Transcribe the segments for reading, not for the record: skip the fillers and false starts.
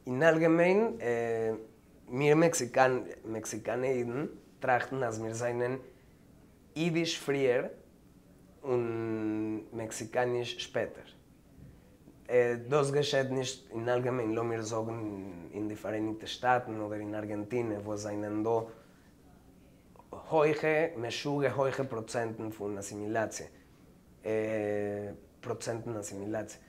אין אלגעמיין, מיר מעקסיקאנע אידן טראכטן אז מיר זענען אידיש פריער און מעקסיקאניש שפעטער. דאס געשעט נישט אין אלגעמיין, לאמיר זאגן אין די פאראייניגטע שטאטן אדער אין ארגענטינע וואו עס זענען דא הויכע, משוגע הויכע פראצענטן פון אסימילאציע. פראצענטן אסימילאציע.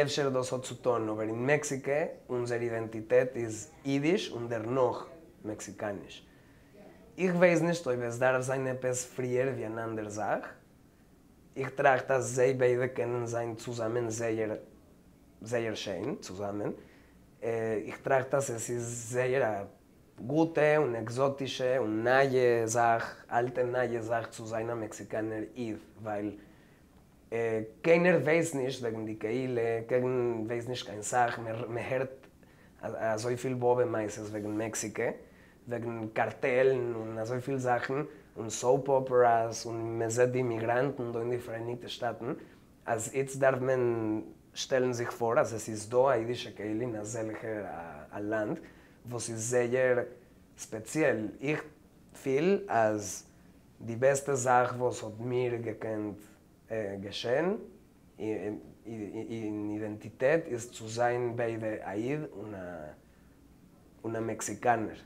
אפשר דאס האט צו טון, אבער אין מעקסיקע אונזער אידענטיטעט איז אידיש און דערנאך מעקסיקאניש. איך ווייס נישט אויב עס דארף זיין עפעס פריער ווי אן אנדער זאך. איך טראכט אז זיי ביידע קענען זיין צוזאמען זייער זייער שיין צוזאמען. איך טראכט אז עס איז זייער א גוטע און עקזאטישע און נייע זאך, אלטע נייע זאך צו זיין א מעקסיקאנער איד, ווייל קיינער ווייסט נישט וועגן די קהילה, קיינער ווייסט נישט קיין סאך, מען הערט אזויפיל באבע מעשיות וועגן מעקסיקע, וועגן קארטעלן און אזויפיל זאכן, און סאופ אפעראס, און מען זעט די אימיגראנטן דא אין די פאראייניגטע שטאטן, אז איצט דארף מען שטעלן זיך פאר אז עס איז דא א אידישע קהילה אין אזעלכע א לאנד וואס איז זייער ספעציעל. איך פיל אז די בעסטע זאך וואס האט מיר געקענט געשען אין אידענטיטעט איז צו זיין ביידע א איד און א מעקסיקאנער.